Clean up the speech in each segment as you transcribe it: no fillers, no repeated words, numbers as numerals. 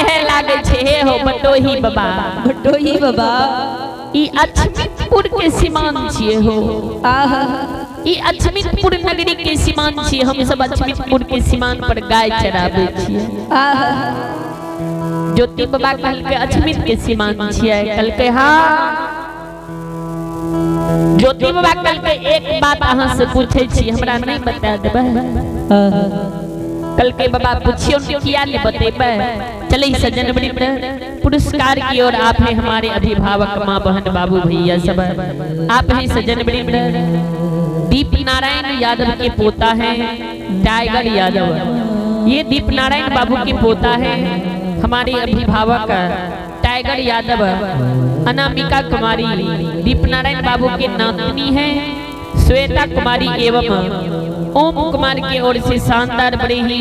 कहे लागे छे, हे हो बटोही बाबा, बटोही बाबा, ई अछमितपुर के सीमान छिए हो। आहा, ई अछमितपुर नगरी के सीमान छिए। हम सब अछमितपुर के सीमान पर गाय चराबै छिए। आहा, ज्योति बाबा कहलकै अछमित के सीमान छिए। कहलकै हाँ। ज्योति बाबा कहलकै एक बात अहाँ से पूछै छी, हमरा नहीं बता देबै। कहलकै बाबा पूछियो ने, किया नहीं बतेबै। चले सज्जन वृंद, पुरस्कार की ओर आप हैं हमारे अभिभावक माँ बहन बाबू भैया सब आप हैं सज्जन वृंद। दीप नारायण यादव के पोता है टाइगर यादव, ये दीप नारायण बाबू के पोता है हमारे अभिभावक टाइगर यादव। अनामिका कुमारी दीप नारायण बाबू के नातनी है। श्वेता कुमारी एवं ओम कुमार की ओर से शानदार बड़े ही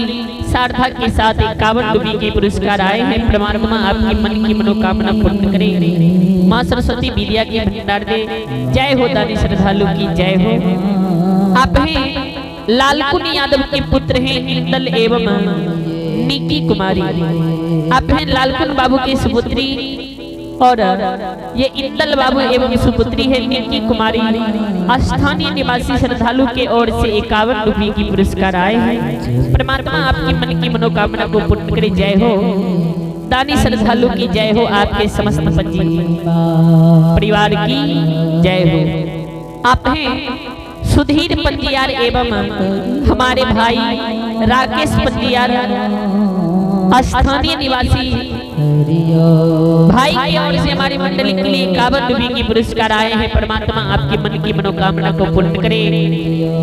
सार्थक के साथ 51 रुपये के पुरस्कार आए हैं। परमात्मा आपकी मन की मनोकामना पूर्ण करे, माँ सरस्वती विद्या के भंडार दे। जय हो दानी श्रद्धालु की जय हो। आप हैं लालकुन यादव के पुत्र हैं इंदल एवं निकी कुमारी। आप हैं लालकुन बाबू की सुपुत्री और ये इंदल बाबू एवं सुपुत्री है निकी कुमारी। स्थानीय निवासी श्रद्धालु के ओर से 51 रुपये की पुरस्कार आए हैं। परमात्मा आपकी मन की मनोकामना को पूर्ण करे। जय हो दानी श्रद्धालु की जय हो, आपके समस्त पंजी परिवार की जय हो। आप हैं सुधीर पंजियार एवं हमारे भाई राकेश पंजियार, स्थानीय निवासी भाई की ओर से हमारी मंडली के लिए 51 रुपये की पुरस्कार आए हैं। परमात्मा आपके मन की मनोकामना को पूर्ण करे।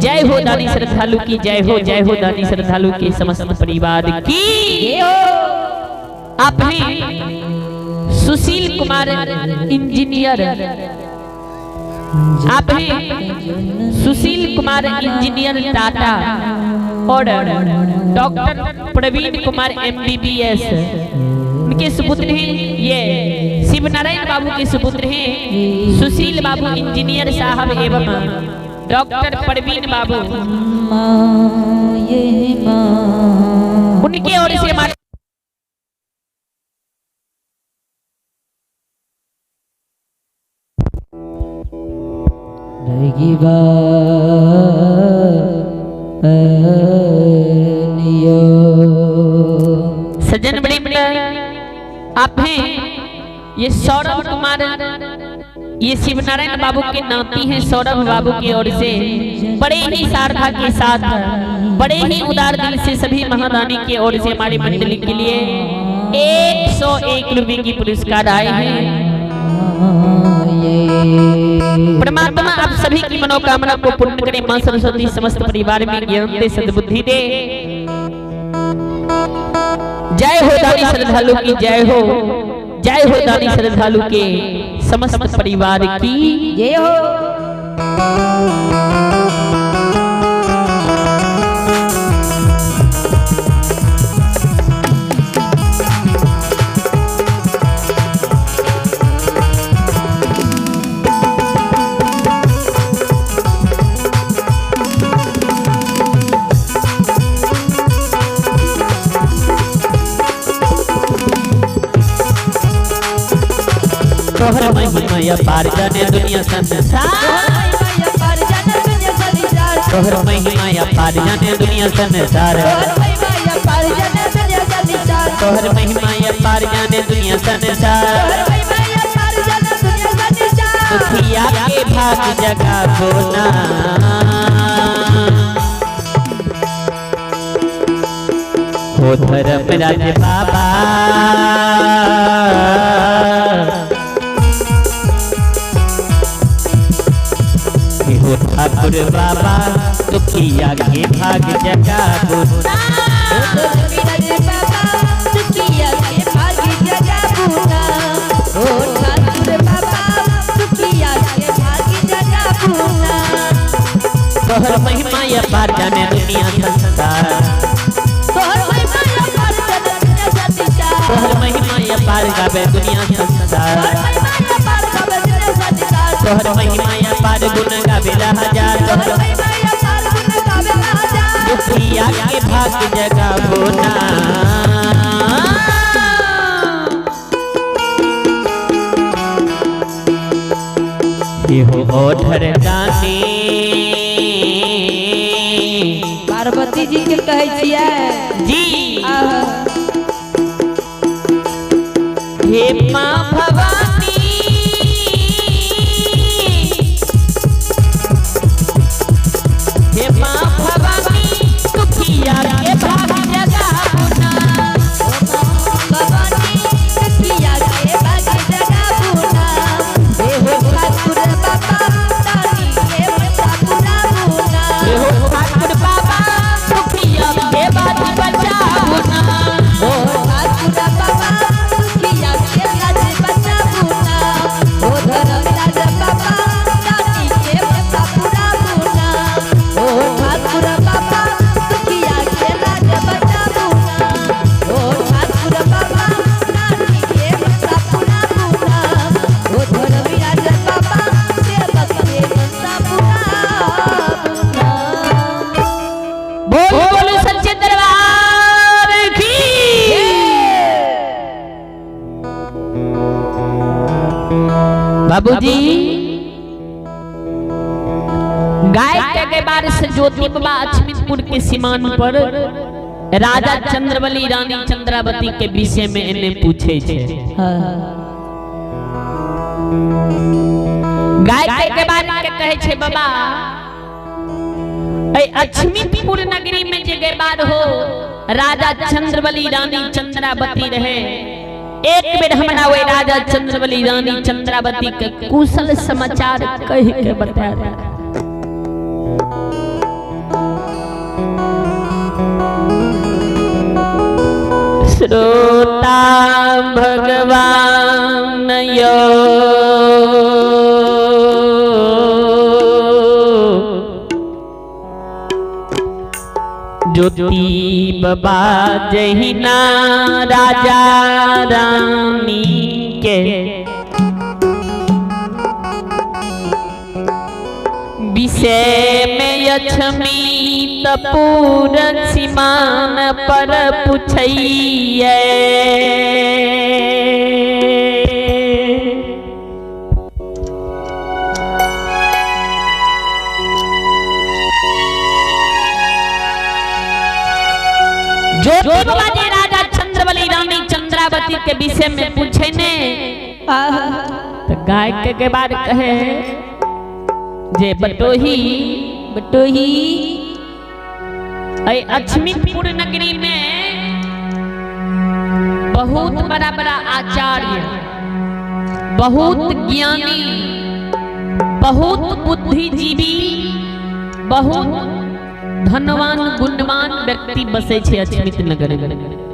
जय हो दानी श्रद्धालु की जय हो, जय हो दानी श्रद्धालु के समस्त परिवार की। आप हैं सुशील कुमार इंजीनियर, आप हैं सुशील कुमार इंजीनियर टाटा और डॉक्टर प्रवीण कुमार MBBS उनके सुपुत्र हैं। ये शिवनारायण बाबू के सुपुत्र हैं सुशील बाबू इंजीनियर साहब एवं डॉक्टर प्रवीण बाबू, उनके ओर से हमारे सज्जन बड़े आप हैं ये सौरभ कुमार, ये शिवनारायण बाबू के नाती हैं। सौरभ बाबू की ओर से बड़े ही सारथा के साथ बड़े ही उदार दिल से सभी महादानी की ओर से हमारी मंडली के लिए 101 रुपये की पुरस्कार आए हैं। परमात्मा आप सभी की मनोकामना को पूर्ण करे। मां सरस्वती समस्त परिवार में ज्ञान दे, सद्बुद्धि दे। जय हो दानी श्रद्धालु की जय हो, जय हो दानी श्रद्धालु के समस्त परिवार की जय हो। तोहर महिमा अपार जाने दुनिया संसार, तोहर महिमा अपार जाने दुनिया संसार, तोहर महिमा अपार जाने दुनिया संसार। दुखिया के भाग जगाबो ना, हो धर्म राज बाबा, हो ठाकुर बाबा, दुखिया के भाग जगाबो ना, दुखिया के भाग जगाबो ना, हो ठाकुर बाबा, दुखिया के भाग जगाबो ना। तोहर महिमा अपार जाने दुनिया संसार, तोहर महिमा अपार जाने दुनिया संसार, तोहर महिमा अपार गावे दुनिया संसार, तोहर महिमा अपार गुण गावेला हजार, दुखिया के भाग जगाबो ना। एहो ओढ़र दानी। पार्वती जी के कहै छियै जी। आहा। हे माँ भवानी, हे माँ भवानी, दुखिया के भाग जगाबू ना। भवानी दुखिया के भाग जगाबू ना, हे हो ठाकुर बाबा दानी के मनसा पुराबू ना। हे हो ठाकुर बाबा, दुखिया के भाग बचाबू ना। ओ ठाकुर बाबा दुखिया के लाज बचाबू ना, ओ धर्मराज बाबा दानी के मनसा पुराबू ना। ओ ठाकुर बाबा दुखिया के लाज बचाबू ना, ओ ठाकुर बाबा दानी के मनसा पुराबू ना। ओ धर्मराज बाबा सेवक के मनसा पुराबू ना। बोल बोल सच्चे दरबार की। बाबूजी गाय के बार से ज्योति बाबा अछमितपुर के सीमान पर राजा चंद्रबली रानी चंद्रावती के विषय में इन्हें पूछे छे। गाय के बार के कहे छे बाबा ऐ अछमितपुर नगरी में जे गए हो राजा चंद्रबली रानी चंद्रावती रहे, एक बेर हमरा वही राजा चंद्रबली रानी चंद्रावती के कुशल समाचार कह के बता दे। श्रोता भगवान यो ज्योति बाबा जहिना राजा रानी के विषय में लक्ष्मी तपूर सीमान पर पुछैये। ज्योति बाबा जी राजा चंद्रबली रानी चंद्रावती के विषय में पूछे ने तो गाय के बाद कहे जे बटोही बटोही ऐ अछमितपुर नगरी में बहुत बड़ा बड़ा आचार्य, बहुत ज्ञानी, बहुत बुद्धिजीवी, बहुत धनवान गुणवान व्यक्ति बसे छे अछमित नगर में।